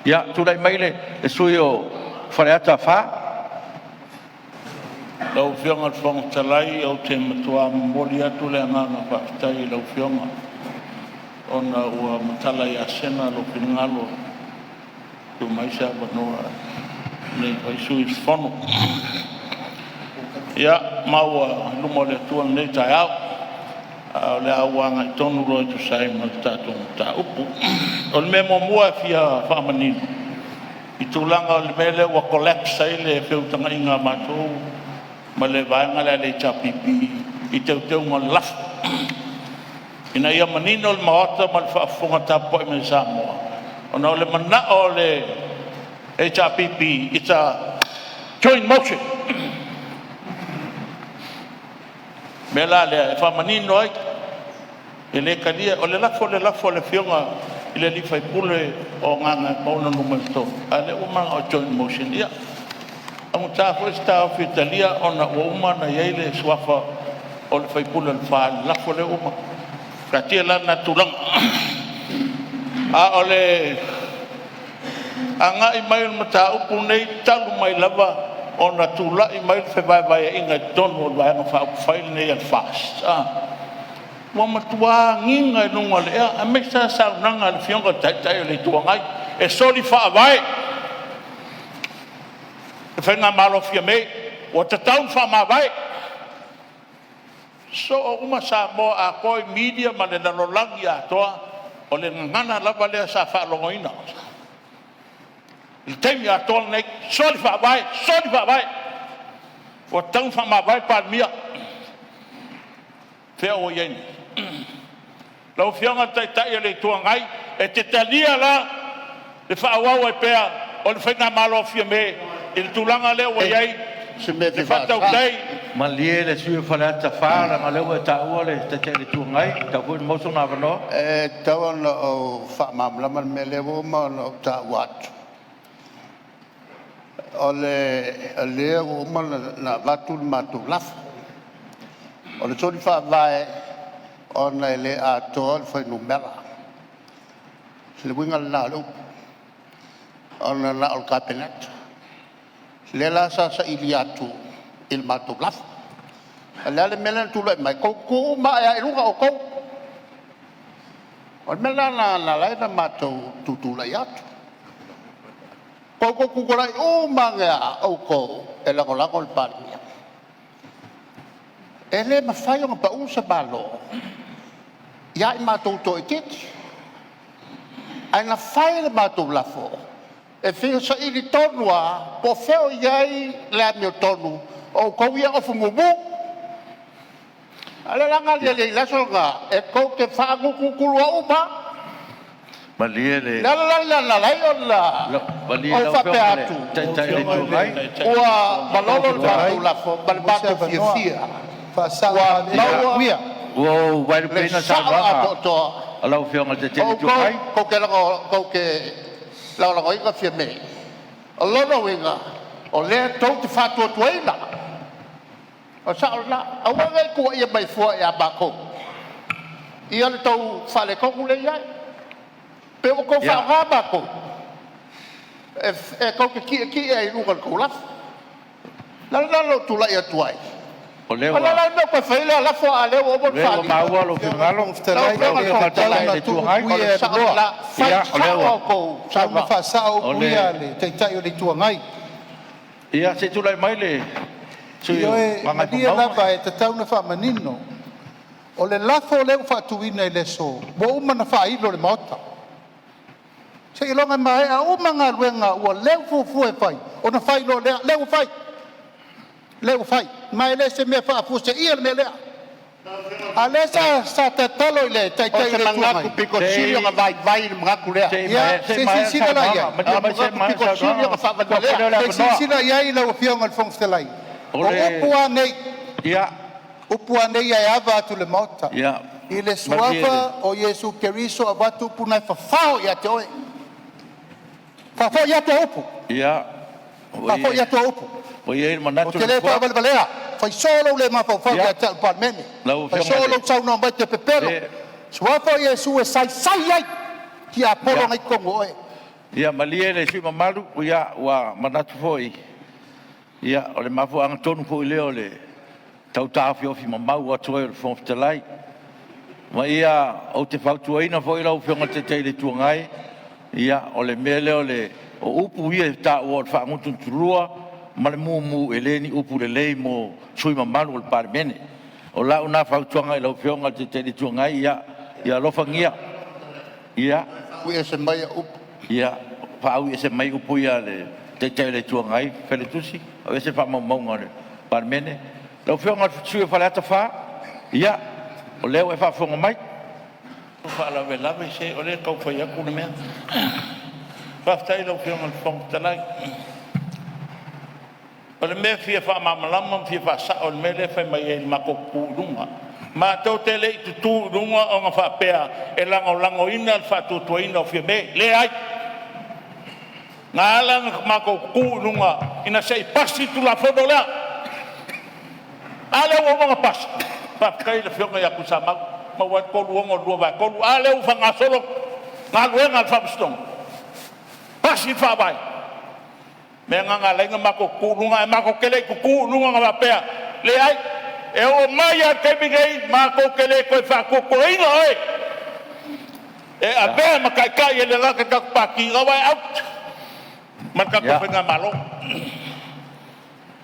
Ia, tulai mai le sui usufono mo Faleata 4. Lau Afioga i le Fofoga Fetalai, ou te matua momoli atu le agaga faafetai i lau Afioga ona ua matala ia sega lou finagalo e tuu mai se avanoa o lenei foi sui usufono. Ia, ma ua i luma o le Atua lenei taeao, ae o le a ou agai tonu loa e tusa ai ma le tatou mataupu. O le mea muamua e fia faamanino i tulaga o le mea lea ua collapse ai le feutagaiga a matou ma le vaega lea a le HRPP i teuteuga o le lafo. Ina ia manino le Maota ma le faafofoga tapuai mai a Samoa, ona o le manao o le HRPP, it's a join motion. O le mea la lea e faamanino ai, e le talia. O le lafo o le lafo a le Afioga i le sui usufono o Gagaemauga 3, a o lea ua manao e join motion. Ia, augata foi se taofi e talia ona ua uma ona i ai le suafa o le sui usufono o Lefa i le lafo lea ua uma. Taatia la lena tulaga. A o le agai mai o le mataupu lenei talu mai lava ona tulai mai le fevaevaeaiga i totonu o le Vaega Faaupufai lenei a le FAST, ua matua agiga i luga o le ea, aemaise lava saunoaga a le Afioga i le Taitai o le Itu Agai e soli Faavae le faigamalo a Fiame, ua tatau ona faamavae. Soo uma Samoa atoa i media ma le lalolagi atoa, o le gagana lava lea sa faalogoina i le taimi atoa lenei, soli Faavae, soli Faavae, ua tatau ona faamavae le Palemia. Fea ua i ai nei? Lau Afioga i le Taitai o le Itu Agai, e te talia la le faaauau ai pea o le faigamalo a Fiame i le tulaga lea ua i ai Se mea e le fia faasao. faatautai? Malie le sui usufono mo Faleata 4, leaga o lea ua e taua le Taitai o le Itu Agai, e tatau foi ona maua sona avanoa. E tatau ona ou faamalamalama le mea lea ua uma ona ou taua atu, o lea ua uma ona avatu le matou lafo. O le soli Faavae ona e le atoa le fuainumera. O le uiga lena o le upu, ona na o le Kapeneta. O lea la sa saili atu i le matou lafo. A o le a le mea lea na tulai mai? Tou tutu uma ae lava i luga outou. O le mea la lena na ala ai ona matou tutulai atu. Tou te tutulai uma ane lava outou e lagolago le Palemia. E le mafai ona pau se Malo ia i matou toaitiiti. Ae na fai le matou lafo e fia saili tonu lava po o fea o i ai le amiotonu o outou ia e ofu mumu. A o lea la na aliali ai i le aso lena, e tou te faagutugutuloa uma lava. Malie O le le ala la lena na ala ai ona Malie ou lau faapea Afioga i le atu, Taitai o le Itu Agai. ua malolo le matou lafo ma le matou fiafia ua maua Ua ou le vaelupeina le sao saunoaga atoatoa. a lau Afioga i le Taitai O o le Itu outou Agai. tou te lagolagoina Fiame. O lona uiga o lea tou te faatuatuaina. O le sao lena. Aua ne i tuuaia mai fua ia matou ia le tou faaletonu lea e i ai. E pei ua outou faaaoga matou e tou te tietie ai i luga o le tou lafo. O le ala lena na ou tulai atu ai, O lea o le a ua la le mea ua toe fai ai lea lafo a o lea ua uma ona lea ua faaali? maua lou finagalo Lau lau Afioga i le Afioga Fofoga i le Taitai o Fetalai, le Itu Agai. o le sao lena, fai Ia, o lea sao a ua outou Tatau ona saunoaga. faasao o upu ia le a le Taitai o le Itu Agai. Ia, se i tulai mai le sui usufono Ioe, mo malie Gagaifomauga. lava e tatau ona faamanino. O le lafo lea ua faatuina i le aso, ua uma ona faailo i le Maota. Seiloga e maea uma galuega o lea ua fuafua e fai, ona fai loa lea. O lea ua fai, lea ua fai. Ma e le o se mea faafuaseia le mea lea. A o lea sa tatalo i le O Taitai o se le Itu manatu Agai. aupito Se sili ona i vaivai le manatu lea. se i Ia maea se i le silasila la i saunoaga. ai? O Malie le mai se i manatu maea le aupito sili saunoaga ona ona tuu atu faavalevalea. lea o le Se i avanoa. silasila i ai lau Afioga i le Fofoga Fetalai? O O le upu lava nei, Ia, upu lava nei ae ava atu i le Maota, ia, i le malie le suafa o Iesu Keriso avatu upu na e fafao ia te oe. Faafoi atu au upu, Ia, ua i faafoi ai atu au upu. ua i ai le Ou manatu o te le le Nofoa. faavalevalea. Fai soo lou le mafaufau Ia, ia te au i le Palemene. lau Fai Afioga soo i lou saunoa mai e te pepelo. le Suafa o Iesu e saisai ai tiapolo Ia, na e i totonu o oe. Ia malie le sui usufono mamalu, ua manatu foi, o le mafuaaga tonu foi lea o le tau taofiofimamau atu ai o le Fofoga Fetalai. Ma ia, ou te fautuaina foi lau Afioga i le Taitai o le Itu Agai, ia, o le mea lea o upu ia e taua o le faagutugutu ma le mumu, e le o ni upu lelei mo sui usufono mamalu o le Palemene. O lau lena fautuaga i lau Afioga i le Taitai o le Itu Agai, ia alofagia ia Ui ese mai au upu. Ia faaui ese mai upu ia a le Taitai o le Itu Agai, Failautusi, aveese faamaumauga a le Palemene. Lau Afioga i le sui usufono mo Faleata 4, ia, o lea ua e faafofoga mai. Faalavelave se o lea e tau fai atu le mea. Faafetai i lau Afioga i le Fofoga Fetalai. O le mea e fia faamalamalama ma fia faasao i le mea lea e fai mai ai i le matou tutu i luga. Matou te le i tutu i luga ona faapea e lagolagoina le faatuatuaina o Fiame. Leai. Na ala ona matou tutu i luga ina se i pasi le Tulafono lea. A lea ua uma ona pasi? Faafetai i le Afioga ia Tuisamau, maua ai le 362/3. A lea ua faagasolo galuega a le Faamasinoga? Pasi le Faavae? O le mea lena na ala ai ona matou tutu i luga, ae matou te le i tutu i luga na faapea, leai. E oo mai lava i le taimi nei, matou te le toe faatuatuaina oe e avea ma taitai e le gata i le tatou Pati, o lena ua e out ma le tatou faigamalo. O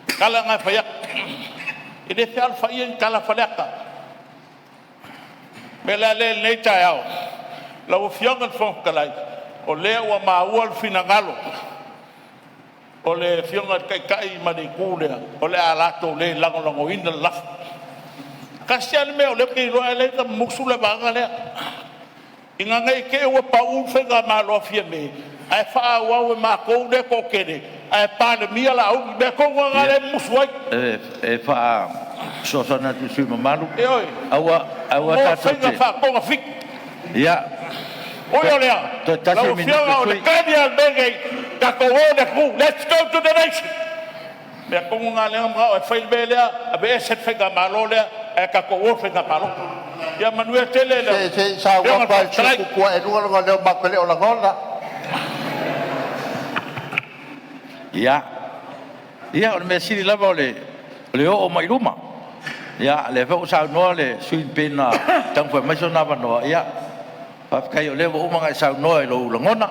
le tala lena e fai atu. E le fealofaia ni tala a Faleata. O le mea la lea i lenei taeao, lau Afioga i le Fofoga Fetalai, o lea ua maua le finagalo o le Afioga i le Taitai ma le Itu lea, o le a latou le lagolagoina le lafo. Tasi lava le mea o lea ou te iloa ae ala ai ona mumusu le vaega lea, ina ne i te i ua pau le faigamalo a Fiame ae faaauau e matou lea e toatele ae Palemia Laauli. O le mea tonu lava lena lea e mumusu ai. Ia, e fesoasoani atu i le sui usufono mamalu, Ioe, aua mo tatou faiga te… faatogafiti. Ia, Ui o lea, toe tasi lau le minute Afioga o o le le sui usufono. taimi lava lenei, tatou o i le atunuu. Let's go to the nation. O le mea tonu lena o lea na manao ai e fai le mea lea, aveese le faigamalo lea ae tatou o i le faiga palota. Ia manuia tele lau Se i sau Afioga i le atu lava Fofoga i le sui Fetalai. usufono tutu ae i luga lona leo matou te le o lagona. Ia, o le mea sili lava o le oo mai i luma. Ia, o lea foi ua saunoa le sui usufono pei ona taumafai mai sona avanoa. Ia, faafetai o lea ua uma ona e saunoa i lou lagona.